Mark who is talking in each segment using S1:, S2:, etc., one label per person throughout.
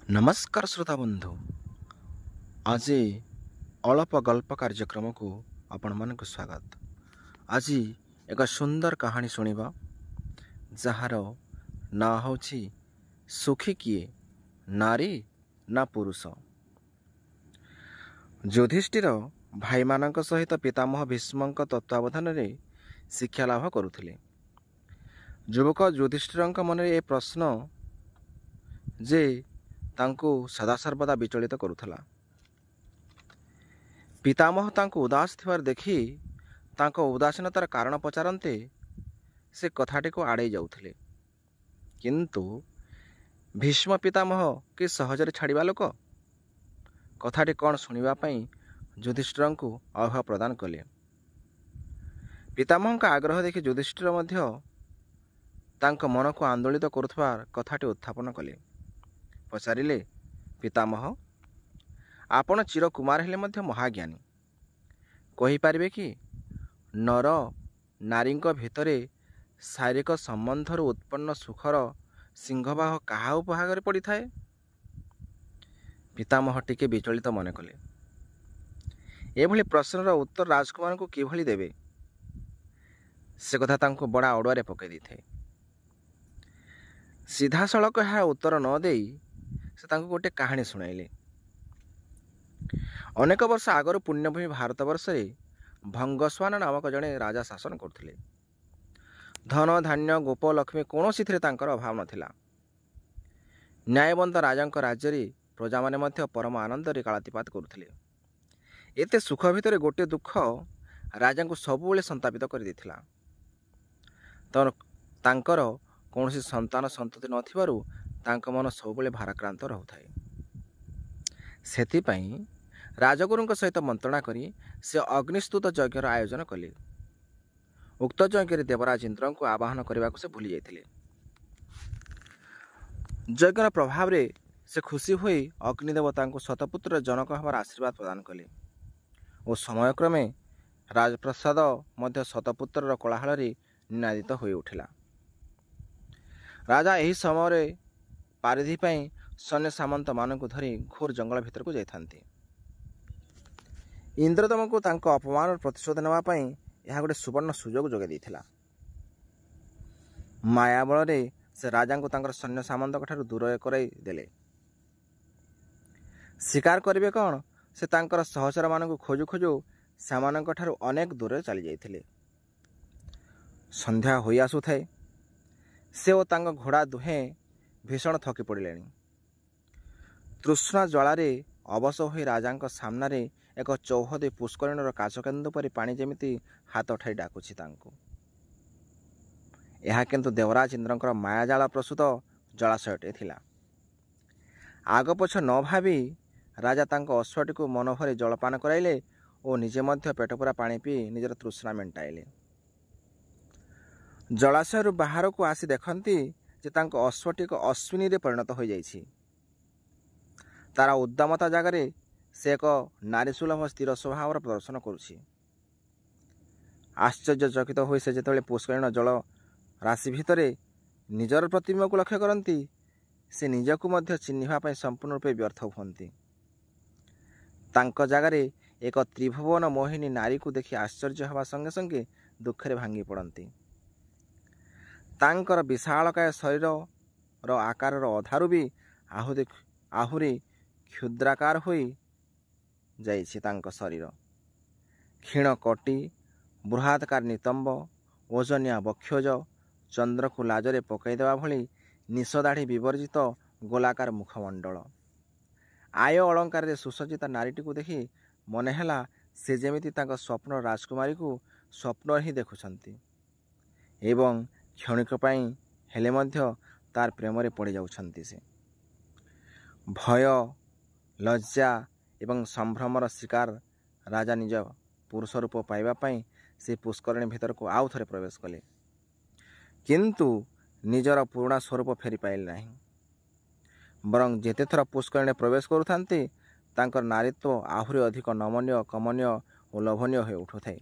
S1: ନମସ୍କାର ଶ୍ରୋତା ବନ୍ଧୁ, ଆଜି ଅଳପ ଗଳ୍ପ କାର୍ଯ୍ୟକ୍ରମକୁ ଆପଣମାନଙ୍କୁ ସ୍ୱାଗତ। ଆଜି ଏକ ସୁନ୍ଦର କାହାଣୀ ଶୁଣିବା, ଯାହାର ନାଁ ହେଉଛି ସୁଖୀ କିଏ, ନାରୀ ନା ପୁରୁଷ? ଯୁଧିଷ୍ଠିର ଭାଇମାନଙ୍କ ସହିତ ପିତାମହ ଭୀଷ୍ମଙ୍କ ତତ୍ତ୍ୱାବଧାନରେ ଶିକ୍ଷା ଲାଭ କରୁଥିଲେ। ଯୁବକ ଯୁଧିଷ୍ଠିରଙ୍କ ମନରେ ଏ ପ୍ରଶ୍ନ ଯେ ତାଙ୍କୁ ସଦାସର୍ବଦା ବିଚଳିତ କରୁଥିଲା। ପିତାମହ ତାଙ୍କୁ ଉଦାସ ଥିବାର ଦେଖି ତାଙ୍କ ଉଦାସୀନତାର କାରଣ ପଚାରନ୍ତେ ସେ କଥାଟିକୁ ଆଡ଼େଇ ଯାଉଥିଲେ। କିନ୍ତୁ ଭୀଷ୍ମ ପିତାମହ କି ସହଜରେ ଛାଡ଼ିବା ଲୋକ? କଥାଟି କ'ଣ ଶୁଣିବା ପାଇଁ ଯୁଧିଷ୍ଠିରଙ୍କୁ ଅଭୟ ପ୍ରଦାନ କଲେ। ପିତାମହଙ୍କ ଆଗ୍ରହ ଦେଖି ଯୁଧିଷ୍ଠିର ମଧ୍ୟ ତାଙ୍କ ମନକୁ ଆନ୍ଦୋଳିତ କରୁଥିବା କଥାଟି ଉତ୍ଥାପନ କଲେ। ପଚାରିଲେ, ପିତାମହ, ଆପଣ ଚିରକୁମାର ହେଲେ ମଧ୍ୟ ମହାଜ୍ଞାନୀ। କହିପାରିବେ କି ନର ନାରୀଙ୍କ ଭିତରେ ଶାରୀରିକ ସମ୍ବନ୍ଧରୁ ଉତ୍ପନ୍ନ ସୁଖର ସିଂହଭାଗ କାହା ଉପଭାଗରେ ପଡ଼ିଥାଏ? ପିତାମହ ଟିକେ ବିଚଳିତ ମନେ କଲେ। ଏଭଳି ପ୍ରଶ୍ନର ଉତ୍ତର ରାଜକୁମାରଙ୍କୁ କିଭଳି ଦେବେ, ସେ କଥା ତାଙ୍କୁ ବଡ଼ା ଅଡ଼ୁଆରେ ପକାଇ ଦେଇଥାଏ। ସିଧାସଳଖ ଏହା ଉତ୍ତର ନ ଦେଇ ସେ ତାଙ୍କୁ ଗୋଟେ କାହାଣୀ ଶୁଣାଇଲେ। ଅନେକ ବର୍ଷ ଆଗରୁ ପୁଣ୍ୟଭୂମି ଭାରତବର୍ଷରେ ଭଙ୍ଗସ୍ୱାନ ନାମକ ଜଣେ ରାଜା ଶାସନ କରୁଥିଲେ। ଧନ ଧାନ୍ୟ, ଗୋପ, ଲକ୍ଷ୍ମୀ କୌଣସିଥିରେ ତାଙ୍କର ଅଭାବ ନଥିଲା। ନ୍ୟାୟବନ୍ତ ରାଜାଙ୍କ ରାଜ୍ୟରେ ପ୍ରଜାମାନେ ମଧ୍ୟ ପରମ ଆନନ୍ଦରେ କାଳାତିପାତ କରୁଥିଲେ। ଏତେ ସୁଖ ଭିତରେ ଗୋଟିଏ ଦୁଃଖ ରାଜାଙ୍କୁ ସବୁବେଳେ ସନ୍ତାପିତ କରିଦେଇଥିଲା। ତାଙ୍କର କୌଣସି ସନ୍ତାନ ସନ୍ତତି ନଥିବାରୁ ତାଙ୍କ ମନ ସବୁବେଳେ ଭାରାକ୍ରାନ୍ତ ରହୁଥାଏ। ସେଥିପାଇଁ ରାଜଗୁରୁଙ୍କ ସହିତ ମନ୍ତ୍ରଣା କରି ସେ ଅଗ୍ନିସ୍ତୁତ ଯଜ୍ଞର ଆୟୋଜନ କଲେ। ଉକ୍ତ ଯଜ୍ଞରେ ଦେବରାଜ ଇନ୍ଦ୍ରଙ୍କୁ ଆବାହନ କରିବାକୁ ସେ ଭୁଲି ଯାଇଥିଲେ। ଯଜ୍ଞର ପ୍ରଭାବରେ ସେ ଖୁସି ହୋଇ ଅଗ୍ନିଦେବ ତାଙ୍କୁ ଶତପୁତ୍ର ଜନକ ହେବାର ଆଶୀର୍ବାଦ ପ୍ରଦାନ କଲେ ଓ ସମୟକ୍ରମେ ରାଜପ୍ରସାଦ ମଧ୍ୟ ଶତପୁତ୍ରର କୋଳାହଳରେ ନିନାଦିତ ହୋଇ ଉଠିଲା। ରାଜା ଏହି ସମୟରେ ପାରିଧି ପାଇଁ ସୈନ୍ୟ ସାମନ୍ତମାନଙ୍କୁ ଧରି ଘୋର ଜଙ୍ଗଲ ଭିତରକୁ ଯାଇଥାନ୍ତି। ଇନ୍ଦ୍ରଦେବଙ୍କୁ ତାଙ୍କ ଅପମାନର ପ୍ରତିଶୋଧ ନେବା ପାଇଁ ଏହା ଗୋଟେ ସୁବର୍ଣ୍ଣ ସୁଯୋଗ ଯୋଗାଇ ଦେଇଥିଲା। ମାୟା ବଳରେ ସେ ରାଜାଙ୍କୁ ତାଙ୍କର ସୈନ୍ୟ ସାମନ୍ତଙ୍କ ଠାରୁ ଦୂର କରାଇ ଦେଲେ। ଶିକାର କରିବେ କ'ଣ, ସେ ତାଙ୍କର ସହଚରମାନଙ୍କୁ ଖୋଜୁ ଖୋଜୁ ସେମାନଙ୍କ ଠାରୁ ଅନେକ ଦୂରରେ ଚାଲି ଯାଇଥିଲେ। ସନ୍ଧ୍ୟା ହୋଇ ଆସୁଥାଏ। ସେ ଓ ତାଙ୍କ ଘୋଡ଼ା ଦୁହେଁ ଭୀଷଣ ଥକି ପଡ଼ିଲେଣି। ତୃଷ୍ଣା ଜ୍ୱାଳାରେ ଅବଶ ହୋଇ ରାଜାଙ୍କ ସାମ୍ନାରେ ଏକ ଚୌହଦୀ ପୁଷ୍କରିଣୀର କାଚକେନ୍ଦୁ ପରି ପାଣି ଯେମିତି ହାତ ଉଠାଇ ଡାକୁଛି ତାଙ୍କୁ। ଏହା କିନ୍ତୁ ଦେବରାଜ ଇନ୍ଦ୍ରଙ୍କର ମାୟାଜାଳ ପ୍ରସୂତ ଜଳାଶୟଟିଏ ଥିଲା। ଆଗପଛ ନ ଭାବି ରାଜା ତାଙ୍କ ଅଶ୍ୱଟିକୁ ମନଭରି ଜଳପାନ କରାଇଲେ ଓ ନିଜେ ମଧ୍ୟ ପେଟପୁରା ପାଣି ପିଇ ନିଜର ତୃଷ୍ଣା ମେଣ୍ଟାଇଲେ। ଜଳାଶୟରୁ ବାହାରକୁ ଆସି ଦେଖନ୍ତି ଯେ ତାଙ୍କ ଅଶ୍ୱଟି ଏକ ଅଶ୍ୱିନୀରେ ପରିଣତ ହୋଇଯାଇଛି। ତାର ଉଦ୍ଦାମତା ଜାଗାରେ ସେ ଏକ ନାରୀସୁଲଭ ସ୍ଥିର ସ୍ୱଭାବର ପ୍ରଦର୍ଶନ କରୁଛି। ଆଶ୍ଚର୍ଯ୍ୟଚକିତ ହୋଇ ସେ ଯେତେବେଳେ ପୁଷ୍କରିଣୀ ଜଳ ରାଶି ଭିତରେ ନିଜର ପ୍ରତିବିମ୍ବକୁ ଲକ୍ଷ୍ୟ କରନ୍ତି, ସେ ନିଜକୁ ମଧ୍ୟ ଚିହ୍ନିବା ପାଇଁ ସମ୍ପୂର୍ଣ୍ଣ ରୂପେ ବ୍ୟର୍ଥ ହୁଅନ୍ତି। ତାଙ୍କ ଜାଗାରେ ଏକ ତ୍ରିଭୁବନ ମୋହିନୀ ନାରୀକୁ ଦେଖି ଆଶ୍ଚର୍ଯ୍ୟ ହେବା ସଙ୍ଗେ ସଙ୍ଗେ ଦୁଃଖରେ ଭାଙ୍ଗି ପଡ଼ନ୍ତି। ତାଙ୍କର ବିଶାଳକାୟ ଶରୀରର ଆକାରର ଅଧାରୁ ବି ଆହୁରି କ୍ଷୁଦ୍ରାକାର ହୋଇ ଯାଇଛି ତାଙ୍କ ଶରୀର। କ୍ଷୀଣ କଟି, ବୃହଦାକାର ନିତମ୍ବ, ଓଜନିଆ ବକ୍ଷୋଜ, ଚନ୍ଦ୍ରକୁ ଲାଜରେ ପକାଇଦେବା ଭଳି ନିଶଦାଢ଼ି ବିବର୍ଜିତ ଗୋଲାକାର ମୁଖମଣ୍ଡଳ। ଆୟ ଅଳଙ୍କାରରେ ସୁସଜ୍ଜିତ ନାରୀଟିକୁ ଦେଖି ମନେ ହେଲା ସେ ଯେମିତି ତାଙ୍କ ସ୍ୱପ୍ନ ରାଜକୁମାରୀକୁ ସ୍ୱପ୍ନରେ ହିଁ ଦେଖୁଛନ୍ତି ଏବଂ କ୍ଷଣିକ ପାଇଁ ହେଲେ ମଧ୍ୟ ତାର ପ୍ରେମରେ ପଡ଼ିଯାଉଛନ୍ତି। ସେ ଭୟ, ଲଜ୍ଜା ଏବଂ ସମ୍ଭ୍ରମର ଶିକାର ରାଜା ନିଜ ପୁରୁଷ ରୂପ ପାଇବା ପାଇଁ ସେ ପୁଷ୍କରିଣୀ ଭିତରକୁ ଆଉ ଥରେ ପ୍ରବେଶ କଲେ, କିନ୍ତୁ ନିଜର ପୁରୁଣା ସ୍ୱରୂପ ଫେରି ପାଇଲେ ନାହିଁ। ବରଂ ଯେତେଥର ପୁଷ୍କରିଣୀରେ ପ୍ରବେଶ କରୁଥାନ୍ତି, ତାଙ୍କର ନାରୀତ୍ୱ ଆହୁରି ଅଧିକ ନମନୀୟ, କମନୀୟ ଓ ଲୋଭନୀୟ ହୋଇ ଉଠୁଥାଏ।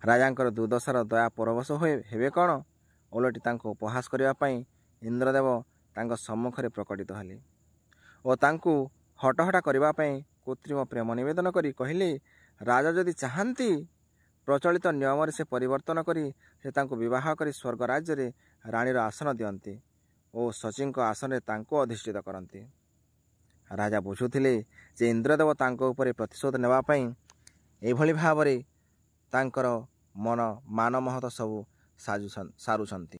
S1: ରାଜାଙ୍କର ଦୁର୍ଦ୍ଦଶାର ଦୟା ପରବଶ ହୋଇ ହେବେ କ'ଣ, ଓଲଟି ତାଙ୍କୁ ଉପହାସ କରିବା ପାଇଁ ଇନ୍ଦ୍ରଦେବ ତାଙ୍କ ସମ୍ମୁଖରେ ପ୍ରକଟିତ ହେଲେ। ଓ ତାଙ୍କୁ ହଟହଟା କରିବା ପାଇଁ କୃତ୍ରିମ ପ୍ରେମ ନିବେଦନ କରି କହିଲେ, ରାଜା ଯଦି ଚାହାନ୍ତି ପ୍ରଚଳିତ ନିୟମରେ ସେ ପରିବର୍ତ୍ତନ କରି ସେ ତାଙ୍କୁ ବିବାହ କରି ସ୍ୱର୍ଗ ରାଜ୍ୟରେ ରାଣୀର ଆସନ ଦିଅନ୍ତି ଓ ଶଚୀଙ୍କ ଆସନରେ ତାଙ୍କୁ ଅଧିଷ୍ଠିତ କରନ୍ତି। ରାଜା ବୁଝୁଥିଲେ ଯେ ଇନ୍ଦ୍ରଦେବ ତାଙ୍କ ଉପରେ ପ୍ରତିଶୋଧ ନେବା ପାଇଁ ଏଭଳି ଭାବରେ ତାଙ୍କର ମନ ମାନ ମହତ ସବୁ ସାରୁଛନ୍ତି।